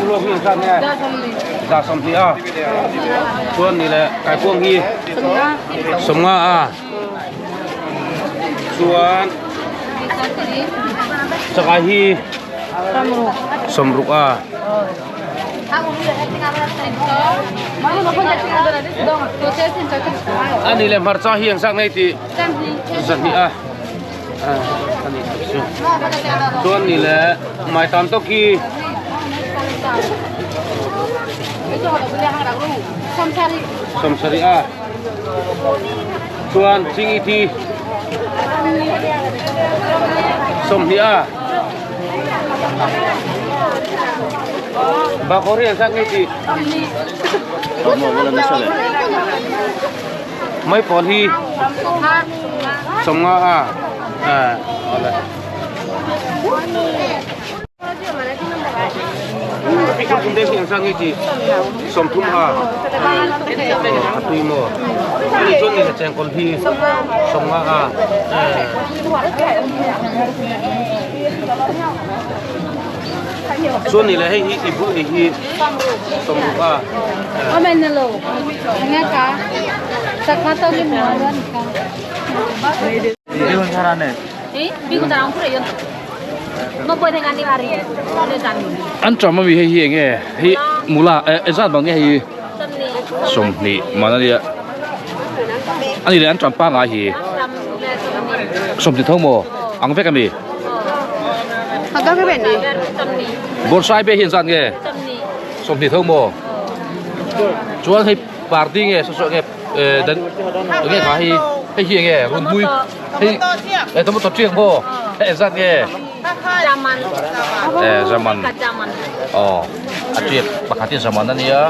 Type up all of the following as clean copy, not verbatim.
Ulawk hi engzat nge? 120 a. Chuan ni leh kaikuang hi 50 a. Chuan chakai hi 60 a. Ani leh hmarcha hi engzat nge tih 200 a. Ani chu. Chuan ni leh maitam tawk hi 70 a. Chuan ching i thi 20 a. Bakor hi engzat nge tih? Mai pawl hi 50 a. Awle. Thum deuh hi engzat nge tih? 30 a. A tui maw? Ani chuan ni le chengkawl hi 50 a. Chuan ni le hei hi i bul ei hi 60 a. An tram ami hei hi enge hei mula eh engzat bang nge hei 20 man ania ani leh an tram pangai hi 20 tho maw ang vek ami bawrhsai be hi engzat nge 20 tho maw chuan hei party nge saw saw nge eh dan enge kha hei hei hi enge run hmui hei eh tomato chiang maw hei engzat nge eh zaman aw a chiak pakhat hi zaman ania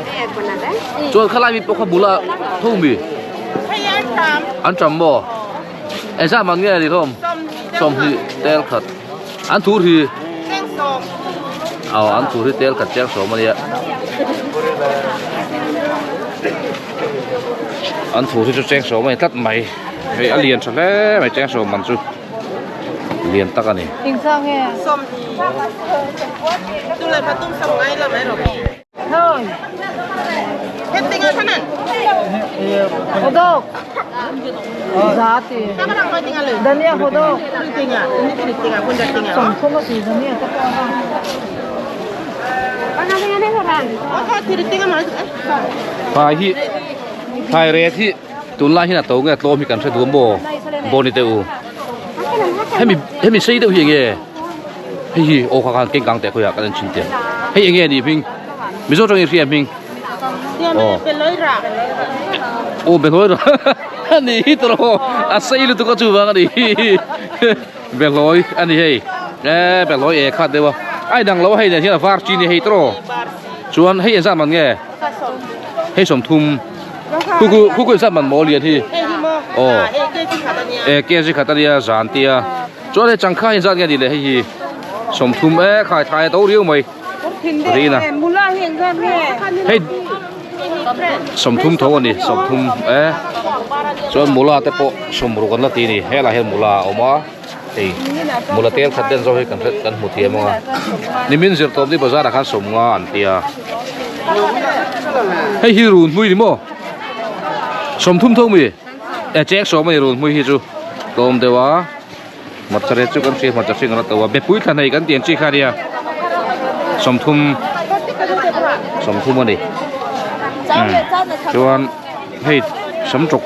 chuan khalai mi pawh kha bula tho mi an tam maw engzat man nge ni hlawm 20 tel khat an thur hi aw an thur hi tel khat chiang sawm ania an thur hi chu cheng sawm ani tlat mai hei a lian tha hle mai cheng sawm man chu lian tak ani Thai hi thai ret hi tunlai hian a to nge a tlawm hi kan hre duh a maw baw ni teh u hemi hemi sei deuh hi enge hei hi aw kha khan keng kang teh khawiah kan en thin teh hei enge a nih hming mizo tawngin hria hming aw aw behlawi rah a ni hi tawh a sei lutuk a chuvang a ni hi behlawi a ni hei e behlawi e khat deuh a a inang lo a hei nen hian a var chi a ni hei tawh chuan hei engzat man nge hei 30 Khuku khuku zat man maw lian hi aw e kg khat ania zan tia chuan hei changkha hi zat nge ni le hei hi 30 e khai thai a to riau mai rina hei 30 tho ani 30 e chuan mula te pawh 60 an la ti ni helai hian mula a awm a hei mula tel khat den zawk hi kan hre kan hmu thiam ang a nimin zir tawp ni bazar ah khan 50 an tia hei hi run hmui ni maw 30 tho mi e cheng sawm a ni run hmui hi chu tlawm deuh a hmarcha rate chu kan hria hmarcha hring an la to a bepui thla nei kan tih ang chi kha ania 30 30 a ni chuan hei samtawk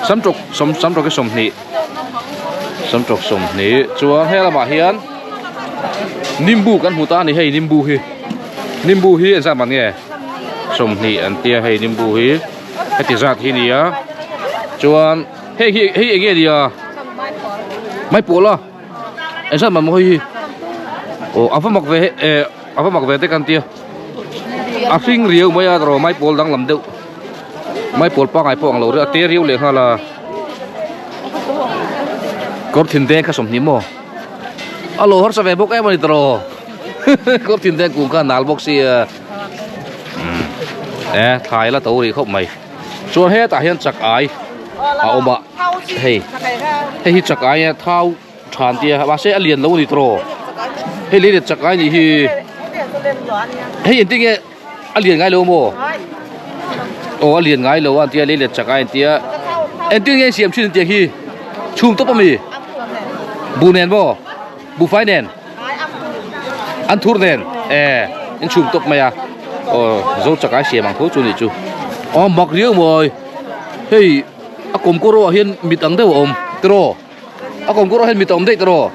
samtawk sawm samtawk hi 20 Samtawk 20 chuan he lamah hian nimbu kan hmu ta a ni hei nimbu hi nimbu hi engzat man nge 20 an tia hei nimbu hi heti zat hi nia chuan hei hi hei enge nia mai pawl a engzat man maw hei hi aw a va mak ve eh a va mak ve te kan tia a hring riau mai a rawh mai pawl danglam deuh mai pawl pangai pawh ang lo a te riau leh nghal a. Kawr thin deng kha 20 maw a lo harsa ve bawk em a ni tawh kawr thin deng kung kha nal bawk sia e thlai la to rih khawp mai chuan hetah hian chak ai a awm a hei hei hi chak ai a thau than tia mahse a lian lo a ni tawh hei lei let chak ai nih hi. Hei engtin nge a lian ngai lo maw? Aw a lian ngai lo a an tia lei let chak a an tia. Engtin nge siam thin an tia hi? Chhum tawp ami? Buh nen maw? Buhfai nen? An thur nen? E in chhum tawp mai a. Aw zo chakai siam ang tho chu nih chu. Aw mak riau mawi. Hei a kawmkawr ah hian mit ang deuh a awm tiraw? A kawmkawr ah hian mit a awm daih tiraw?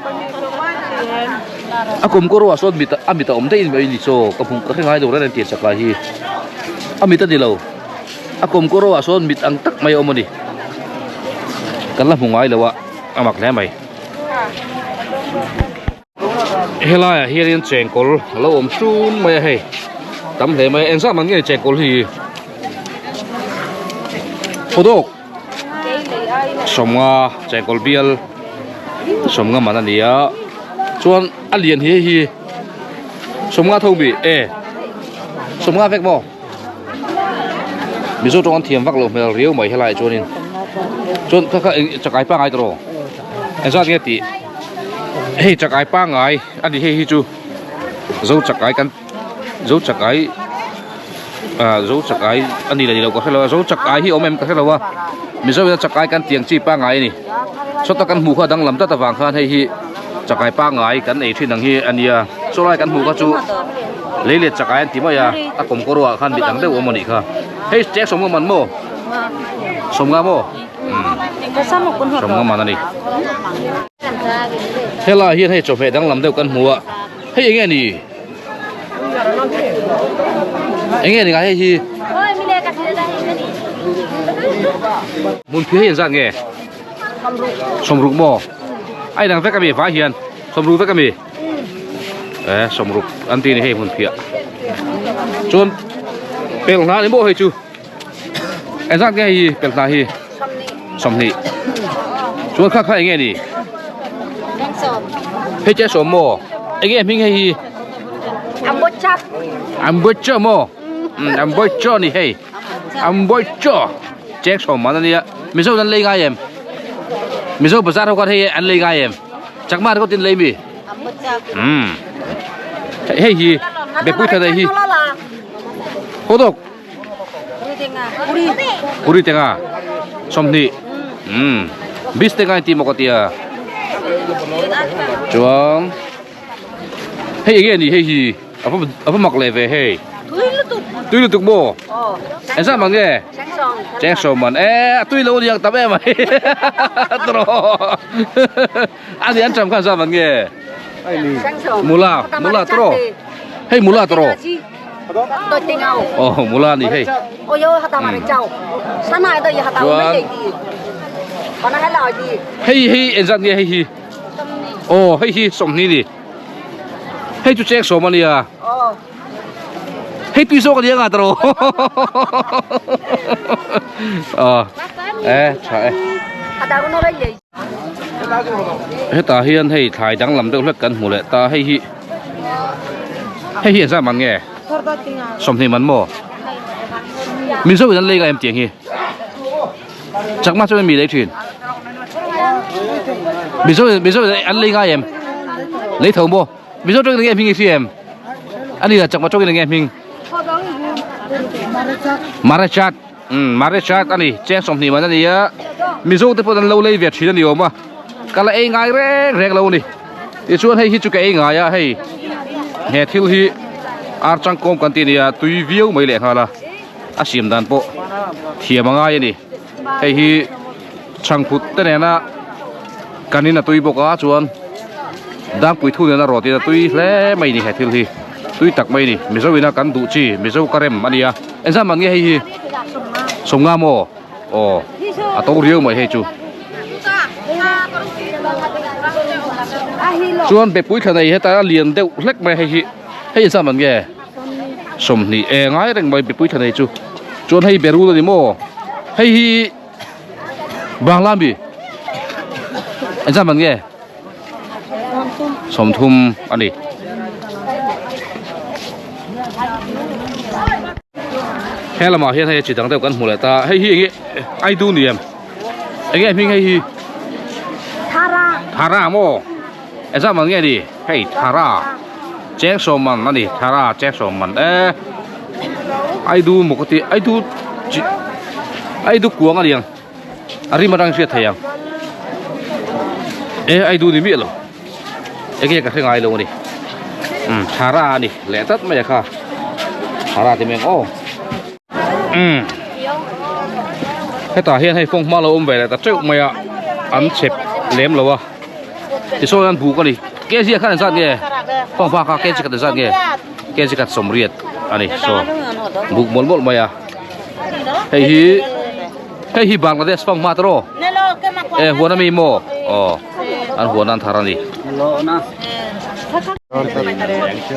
A kawmkawr ah sawn mit a mit a awm daih mai ni chaw ka hmu ka hre ngai lo reng reng tih chakai hi a mit a ni lo a kawmkawr ah sawn mit ang tak mai a awm a ni kan la hmu ngai lo a a mak hle mai helaiah hianin chengkawl a lo awm hrun mai a hei tam hle mai a engzah man nge chengkawl hi hawdawk Sawmnga chengkawl bial sawmnga man a ni a chuan a lian hi hei hi sawmnga tho mi e sawmnga vek maw mizo tawng an thiam vak loh hmel riau mai helaiah chuanin chuan kha kha eng chakai pangai tawh engzat nge tih hei chakai pangai a ni hei hi chu zo chakai kan. Zo chakai ah zo chakai a ni leh ni lo ka hre lo a zo chakai hi awm em ka hre lo a mizo ina chakai kan tiang chi pangai a ni sawta kan hmuh kha a danglam tlat avang khan hei hi chakai pangai kan ei thin ang hi a nia saw lai kan hmuh kha chu lei let chakai an ti mai a a kawm kawr ah khan mit ang deuh a awm a nih kha hei cheng sawmnga man maw sawmnga maw umm sawmnga man a ni helaiah hian hei chawhmeh danglam deuh kan hmu a. Hei enge ni? Enge ni ngai hei hi? Hmunphiah hi engzat nge? Sawmruk maw? A inang vek ami vai hian sawmruk vek ami? E sawmruk an ti ni hei hmunphiah. Chuan pelhna ni maw hei chu? Engzat nge hei hi pelhna hi? Sawmhnih. Chuan kha kha enge ni? Hei che sawm maw? Enge hming hei hi? Ambocha. Ambocha maw? Um ambocha ni hei. Ambocha. Chek sawm man ania. Mizo an lei ngai em? Mizo bazar ho khan hei an lei ngai em? Chakma te tin lei mi? Um. Hei hi bepui tha dei hi. Hodok. Puri tenga sawmhnih umm bis tenga in tih maw ka tia chuan hei enge ni hei hi a va a va mak leh ve hei tui lutuk maw engzah man nge cheng sawm man e a tui lo aniang tam em mai tawh a ni an cham khan zah man nge mula mula tawh hei mula tawh. Oh mula ni hei. Chuan hei hei engzat nge hei hi oh hei hi sawmhnih ni hei chu cheng sawm ania hei tui zawk ania nga tawh ah e tha e Hetah hian hei thlai danglam deuh hlek kan hmu leh ta hei hi hei hi engzah man nge sawmhnih man maw mizo in an lei ngai em tiang hi chakma chuan mi lei thin mizo mizo in an lei ngai em lei tho maw mizo tawngin enge hming i hria em ani lah chakma tawngin enge hming marachat. Umm marriage card a ni cheng sawmhnih man a ni a mizo te pawh an lo lei ve thin a ni awm a ka la ei ngai reng reng lo a ni tichuan hei hi chu ka ei ngai a hei he thil hi ar changkawm kan tih a ni a tui viau mai leh nghal a a siam dan pawh thiam a ngai a ni hei hi chhangphut te nena kan in a tui bawk a chuan dangpui thu nena rawt in a tui hle mai a ni he thil hi tui tak mai a ni mizo ina kan duh chi mizo ka rem a ni a. Engzah man nge hei hi? Sawmnga maw? Aw, a to riau mai hei chu. Chuan bepui thla nei heta a lian deuh hlek mai hei hi. Hei engzah man nge? Sawmhnih e ngai reng mai bepui thla nei chu. Chuan hei berul a ni maw? Hei hi Bangla mi? Engzah man nge? Sawmthum a ni. He lamah hian hei chi dang deuh kan hmu leh ta hei hi enge ai du ni em enge hming hei hi thara thara maw engzah man nge ni hei thara. Cheng sawm man a ni thara cheng sawm man e aidu maw ka ti aidu chi aidu kuang a ni ang a rim atang hriat thei ang e aidu ni miah lo enge ka hre ngai lo a ni um thara a ni leh tlat mai a kha thara ti mai ang aw um hetah hian hei fawng hma lo awm ve leh ta teuh mai a an chep lem lo a tichuan an buk a ni kg ah khan an zat nge fawng hma kha kg khat an zat nge kg khat sawmriat a ni saw buk mawlh mawlh mai a hei hi hei hi Bangladesh fawng hma tawh e huan ami maw aw an huan an thar a ni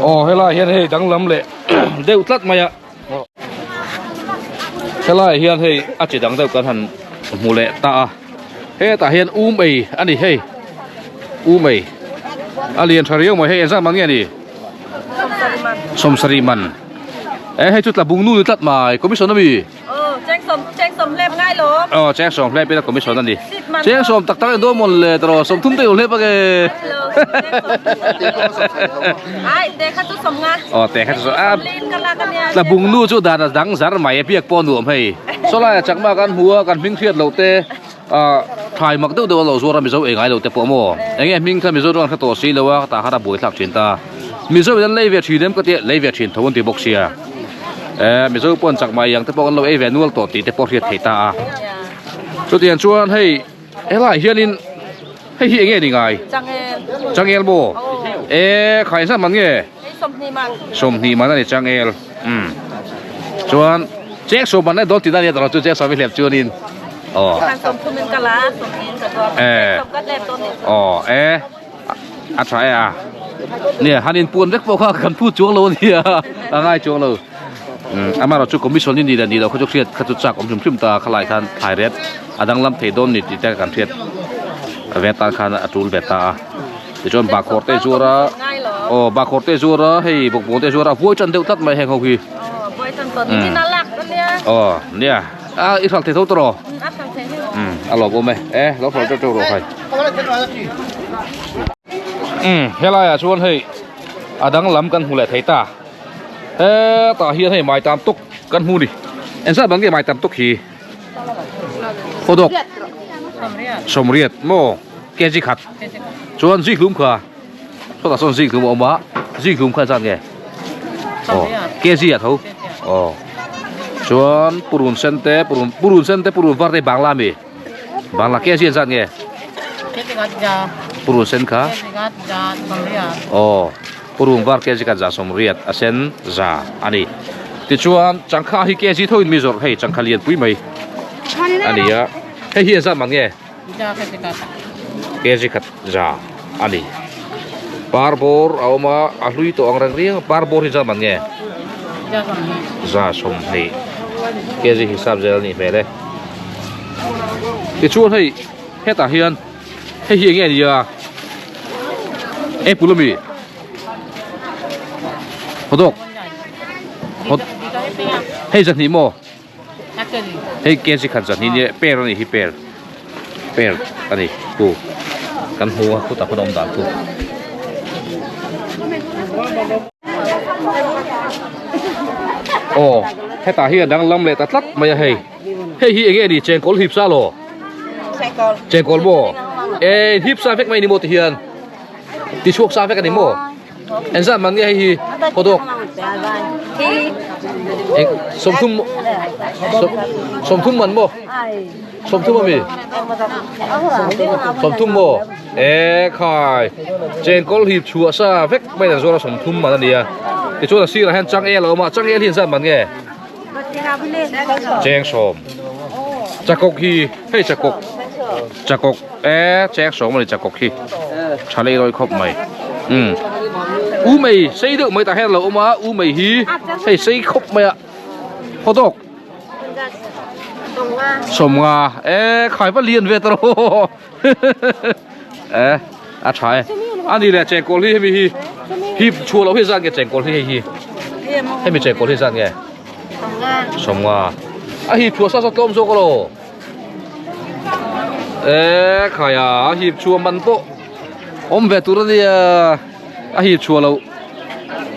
aw helai hian hei danglam leh deuh tlat mai a. Helaiah hian hei a chi dang deuh kan han hmu leh ta a hetah hian um ei a ni hei um ei a lian tha riau mai hei engzat man nge a ni sawmsarih man e hei chu tla bung nu ni tlat mai commission ami aw cheng sawm hlep ila commission a ni cheng sawm tak tak dawn mawn le tawh sawmthum te hlep a ke aw te kha chu a tla bung nu chu dan a dang zar mai a biak pawh a nuam hei sawlai ah chakma kan hmu a kan hming hriat loh te ah thlai mak deuh deuh a lo zuar a mizo ei ngai lo te pawh maw enge hming kha mizo chuan hre tawh si lo a tah khan a buai thlak thin ta mizo in an lei ve thin em ka tia lei ve thin tho an ti bawk sia eh mizo pawh an chakma iang te pawh kan lo ei ve nual tawh tih te pawh hriat theih ta a chutiang chuan hei helaiah hianin hei hi enge ni ngai changel maw eh khai zat man nge sawmhnih man a ni changel umm chuan cheng sawm man a dawn tihna a nia tawh chu cheng sawm i hlep chuanin aw eh aw eh a tha e a nia han inpuan vek pawh kha kan phut chuang lo a nia a ngai chuang lo umm amaherawh chu commission hi ni leh ni loh kha chu hriat kha chu chak awm hrim hrim ta khalai khan thlai ret a danglam thei dawn ni tih te kan hriat ve tan khan a tul ve ta a tichuan bahkhawr te zuar a aw bahkhawr te zuar a hei bawkbawn te zuar a vuai tan deuh tlat mai heng ho hi aw nia a i hral thei tho tawh rawh umm a lawm awm e e lo hral teuh teuh rawh khai umm helai ah chuan hei a dang lam kan hmu leh thei ta hetah hian hei mai tam tuk kan hmu ni engzat bang nge mai tam tuk hi Khawdawk sawmriat maw kg khat chuan zikhlum kha sawtah sawn zikhlum a awm a zikhlum kha engzat nge aw kg ah tho aw chuan purun sen te purun purun sen te purun var te bangla ami bangla kg engzat nge purun sen kha aw Purung var kg khat za sawmriat a sen za a ni. Tichuan changkha hi kg tho in mi zawrh hei changkha lian pui mai a ni a, hei hi engzat man nge? Kg khat za a ni. Par bawr a awm a, a hlui tawh ang reng riang a, par bawr hi engzat man nge? Za sawmhnih kg hisap zel a nih hmel e. Tichuan hei hetah hian. Hei hi enge a nia apple ami hotdog hot hei zahnih maw hei kg khat zahnih nia per ani hi per per ani khu kan hmu a khutah khuan a awm dan chu. Aw hetah hian danglam leh ta tlat mai a hei. Hei hi enge ni chengkawl hip sa lo chengkawl maw e hip sa vek mai ni maw ti hian ti chhuak sa vek ani maw engzat man nge hei hi khawdawk sawmthum sawmthum man maw sawmthum ami sawmthum maw e khai chengkawl hip chhuah sa vek mai dan zuar a sawmthum man ania tichuan a sirah hian changel a awm a changel hi engzat man nge Cheng sawm chakawk hi hei chakawk chakawk e cheng sawm a ni chakawk hi tha lei rawi khawp mai umm u mei sei deuh mai tah hian a lo awm a u mei hi hei sei khawp mai a hawdawk sawmnga e khai va lian ve ta rawh e a tha e ani leh chengkawl hi hemi hi hi chhuah loh hi zat nge chengkawl hi hei hi hemi chengkawl hi zat nge sawmnga a hip chhuah sa sa tlawm zawk alo e khaia a hip chhuah man pawh awm ve tur ania a hip chhuah loh.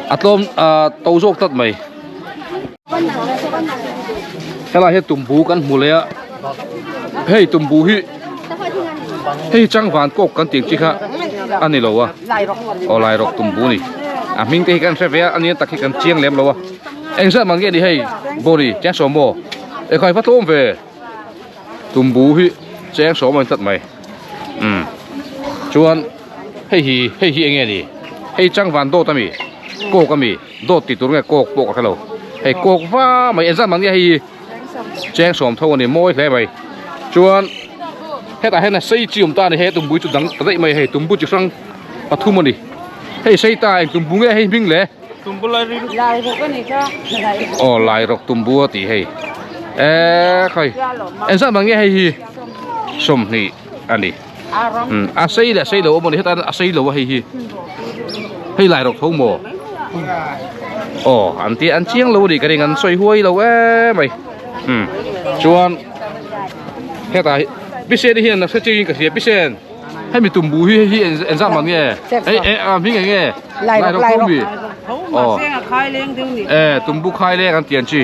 A tlawm ah to zawk tlat mai. Helai hian tumbu kan hmu leh a hei tumbu hi hei changvan kawk kan tih ang chi kha a ni lo a aw lai rawk tumbu a ni a hming te hi kan hre ve a ania tak hi kan chiang lem lo a engzat man nge ni hei bawri cheng sawm maw ekhai va tlawm ve. Tumbu hi cheng sawm a ni tlat mai umm chuan hei hi hei hi enge ni hei changvan dawt ami kawk ami dawt tih tur nge kawk pawh ka hrelo hei kawk va mai engzat man nge hei hi cheng sawm tho ani mawi hle mai chuan hetah hian a sei chi awm ta ani hei tumbu hi chu dang ta daih mai hei tumbu chi hrang pathum ani hei sei ta eng tumbu nge hei hming le. Aw lai rawk tumbu a tih hei eee khawi engzat man nge hei hi sawmhnih a ni a sei leh sei lo a maw ni heta a sei lo a hei hi hei lai rawk tho maw aw an ti an chiang lo a nih ka ring an sawi huai lo emai umm chuan hetah hi bisen hian a hre chiangin ka hria bisen. Hemi tumbu hi hei hi engzat man nge? Ei e a hming eng nge? Lairok lairok mi. Aw. E tumbu khai leng an tian chi.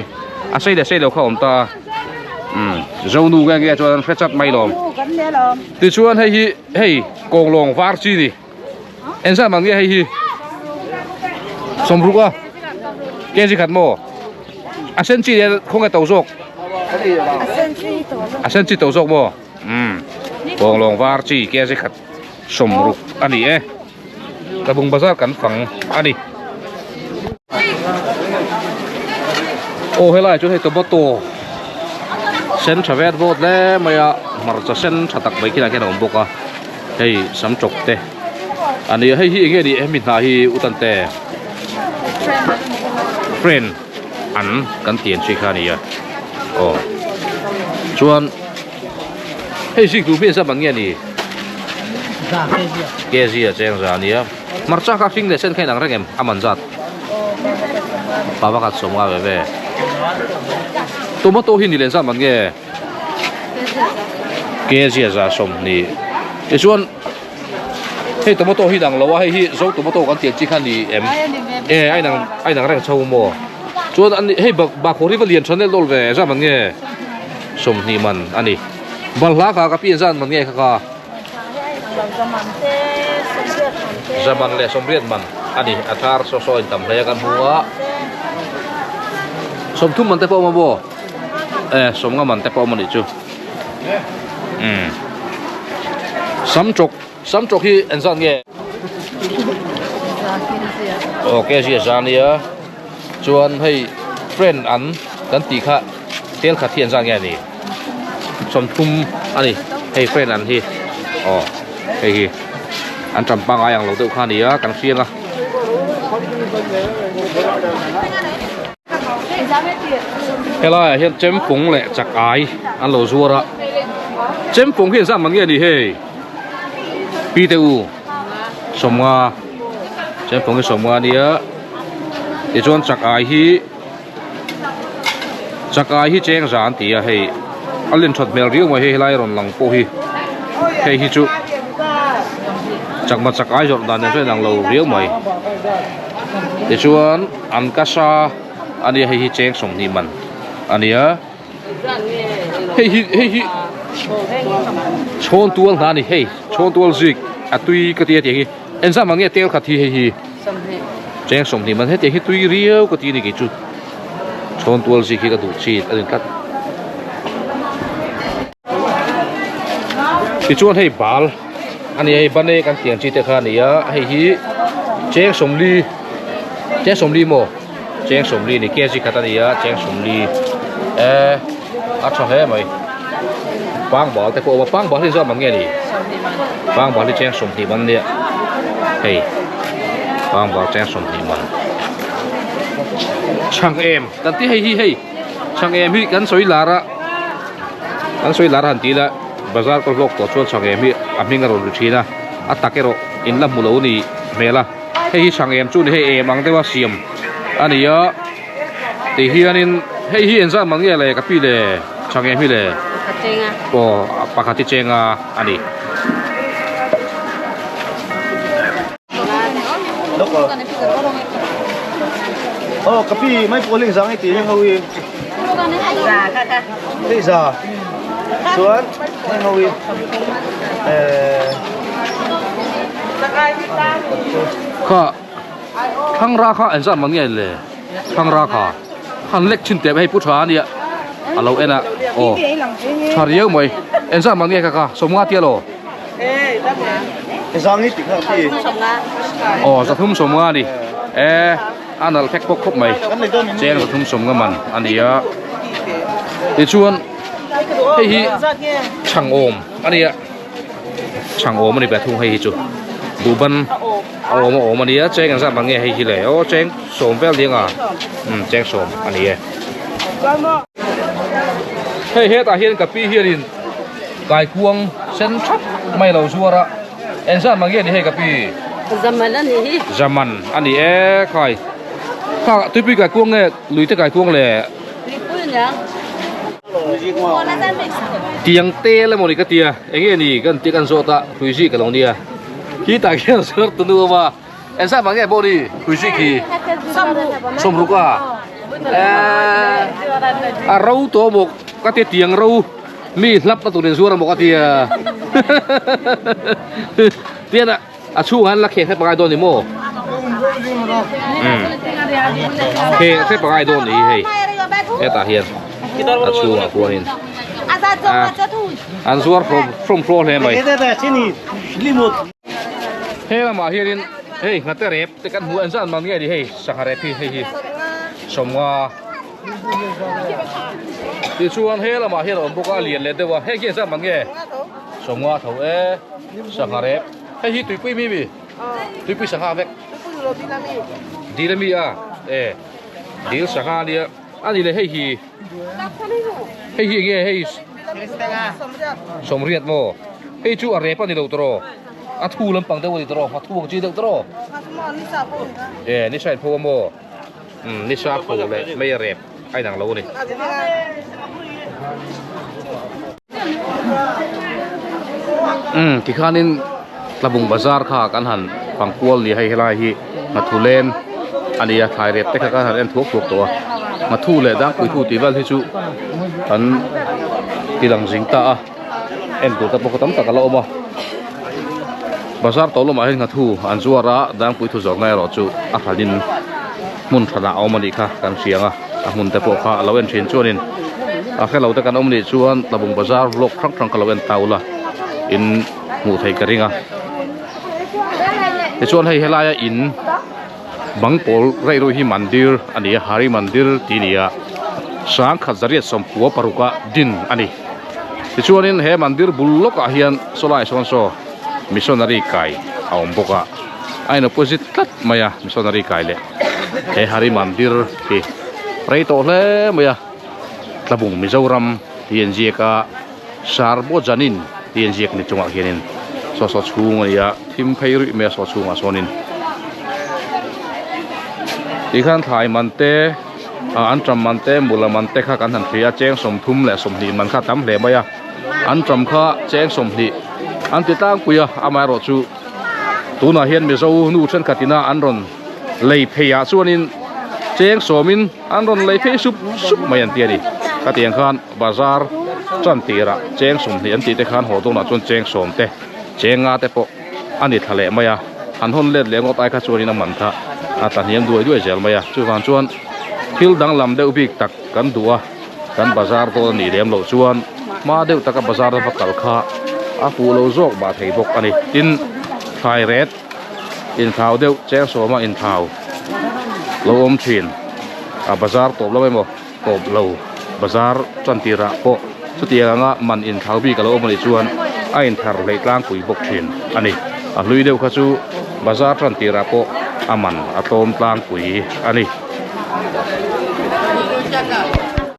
A sei leh sei lo kha awm ta. Um zonu nge nge chuan an hre chat mai lawm. Tichuan hei hi hei kawnglawng var chi ni. Engzat man nge hei hi? Sawmruk a. Kg khat maw? A sen chi leh khawnge to zawk? A sen chi to zawk maw? Umm kawnglawng var chi kg khat sawmruk a ni e tlabung bazar kan fang a ni aw helai chuan hei tomato sen tha vet vawt hle mai a hmarcha sen tha tak mai khilai khian a awm bawk a hei sam chawp te a ni a hei hi enge ni hemi hna hi utante friend an kan tih ang chi kha a ni a aw chuan. Hei zik duh hmiah zam an nge ni? Kg a cheng za ania. Hmarcha kha hring leh sen kha inang reng em? A man zat. Pa pakhat sawm nga ve ve. Tomato hi ni leh zat man nge? Kg a za sawm ni. Tichuan hei tomato hi inang lo a, hei hi zo tomato kan tih ang chi kha ni em? E a inang a inang reng chho maw? Chuan an hei bakhaw hi va lian tha nel dawl ve zat man nge? Sawmhnih man a ni. Balhla kha ka pian zan man nge kha kha? Zaman leh sawmriat man a ni. A thar saw saw in tam hle a kan hmu a. Sawmthum man te pawh a awm a maw? E sawmnga man te pawh a awm a nih chu. Umm. Samtawk samtawk hi engzat nge? Aw kg a za nia. Chuan hei friend an kan tih kha tel khat hi an zat nge ni 30 a ni hei friend an hi aw hei hi an tam pangai ang lo deuh kha a ni a kan hriang a. Helai ah hian chempung leh chak ai an lo zuar a chempung hi an zat man nge ni hei pi te u. Sawmnga chempawng hi sawmnga a nia tichuan chak ai hi chak ai hi cheng za an ti a hei a len that hmel riau mai hei helai rawn lang pawh hi hei hi chu chakma chak ai zawrh dan nen chuan a inang lo riau mai tichuan an kasa a nia hei hi cheng sawmhnih man a nia. Hei hi hei hi chhawn tual hna a ni hei chhawn tual zik a tui ka ti a tiang hi engzah mah nge tel khat hi hei hi cheng sawmhnih man hetiang hi tui riau ka ti a ni kei chu chhawn tual zik hi ka duh chi a ni tlat tichuan hei bal a ni a hei bane kan tih ang chi te kha a ni a hei hi cheng sawmli cheng sawmli maw. Cheng sawmli ni kg khat a ni a cheng sawmli eh a tha hle mai pangbal te pawh a awm a pangbal hi zawm ang nge ni pangbal hi cheng sawmhnih man nia hei pangbal cheng sawmhnih man chhang em kan ti hei hi hei chhang em hi kan sawi lar a kan sawi lar han ti ila bazar ka hlawk tawh chuan chhang em hi a hming a rawn ri thin a a tak erawh in la hmu lo ni hmel a. Hei hi chhang em chu ni hei em ang deuha siam a ni a ti hianin hei hi engzat man nge le ka pi le chhang em hi le aw pakhat hi cheng a a ni. Aw ka pi mai pawl hi zang i ti heng ho hi. Hei za. Chuan heng ho hi eh Kha Thangra kha engzat man nge le Thangra kha han lek thin teh hei pu tha ania a lo en a aw tha riau mai engzat man nge kha kha sawmnga tia law. Aw zathum sawmnga a ni e a nalh fek bawk khawp mai cheng zathum sawmnga man a ni a tichuan hei hi chhang awm a ni a chhang awm a ni ve thung hei hi chu duhban a awm a awm a ni a cheng engzat man nge hei hi le aw cheng sawm vel diang a umm cheng sawm a ni e hei hetah hian ka pi hianin. Kaikuang sen thap mai lo zuar a, engzat mah nge ni hei ka pi? Zaman a ni hi. Zaman a ni e khai. Kha tuipui kaikuang nge lui te kaikuang le? Tuipui a nia. Tiang te le maw ni ka tia, enge ni kan tih kan zawt a, hruizi ka lo nia. Khi tah khian zuar tu nu awm a, engzat mah nge pawh ni hruizi khi? Sawmruk a. Eee a ro tawh bawk ka tia tiang ro. Mi hlap na turin zuar amaw ka ti a tian a chhungah hian la khek hrep angai dawn ni maw umm khek hrep angai dawn ni hei hetah hian a chhungah khuanin an zuar hrawm hrawm hraw hle mai he lamah hianin hei nghate rep te kan hmu engzat man nge ni hei sangha rep hi hei hi sawmnga. Tichuan he lamah hian a awm bawk a, a lian leh deuh a, hei khi engzat man nge? Sawmnga tho e, sangha rep. Hei hi tuipui mi mi? Tuipui sangha vek. Dil a mi a? E, dil sangha a nia. A ni leh hei hi, hei hi enge hei? Sawmriat maw? Hei chu a rep a ni lo tawh. A thu lampang deuh a ni tawh, a thu ang chi deuh tawh. E, ni sain pho a maw? Umm ni sa pho leh mei a rep a inang lo a ni. Umm tikhanin Tlabung bazar kha kan han fang kual ni hei helai hi nghathu lem a ni a thlai rep te kha kan han en thuak thuak tawh a nghathu leh dangpui thu tih vel hi chu kan ti lang zing ta a en tur te pawh tam tak a la awm a bazar tawh lamah hian nghathu an zuar a dangpui thu zawrhna erawh chu a hranin hmun hranah a awm a nih kha kan hria ang a a hmun te pawh kha a lo en thin chuanin a hrelo te kan awm nih chuan tlabung bazar vlog hrang hrang kha lo en ta ula in hmuh theih ka ring a tichuan hei helaia in bang pawl raih ruih hi mandir a ni a hari mandir tih a ni a sangkhat zariat sawmkua paruka din a ni tichuanin he mandir bul lawkah hian sawlai sawn saw missionary kai a awm bawk a a in opposite tlat mai a missionary kai leh he hari mandir hi rei tawh hle mai a tlabung mizoram tih an ziak a sarbojanin tih an ziak a ni chungah hianin saw saw chhung a ni a thim phei ruih mai a saw chhungah sawnin tikhan thlai man te ah an ṭam man te mula man te kha kan han hria a cheng sawmthum leh sawmhnih man kha a tam hle mai a an ṭam kha cheng sawmhnih an ti tlangpui a amaherawhchu Tunah hian Mizo nu thenkhat ina an rawn lei phei ah chuanin cheng sawmin an rawn lei phei sup sup mai an ti a ni. Khatiang khan bazar chan tirah cheng 20 an tih te khan haw dawnah chuan cheng sawm te cheng nga te pawh a ni thla leh mai a, an hawn let leh ngawt ai kha chuanin a man kha a tla hniam duai duai zel mai a. Chuvang chuan thil danglam deuh bik tak kan duh a. Kan bazar dawn a nih lem loh chuan hma deuh taka bazar va kal kha a fuh lo zawk mah thei bawk a ni. Tin, thlai ret inthlau deuh cheng sawma inthlau lo awm thin a bazar tawp lo emaw tawp lo bazar tan tirah pawh chutiang anga man inthlau bik a lo awm a nih chuan a inthar hleih tlangpui bawk thin a ni. A hlui deuh kha chu bazar tan tirah pawh a man a tlawm tlangpui a ni.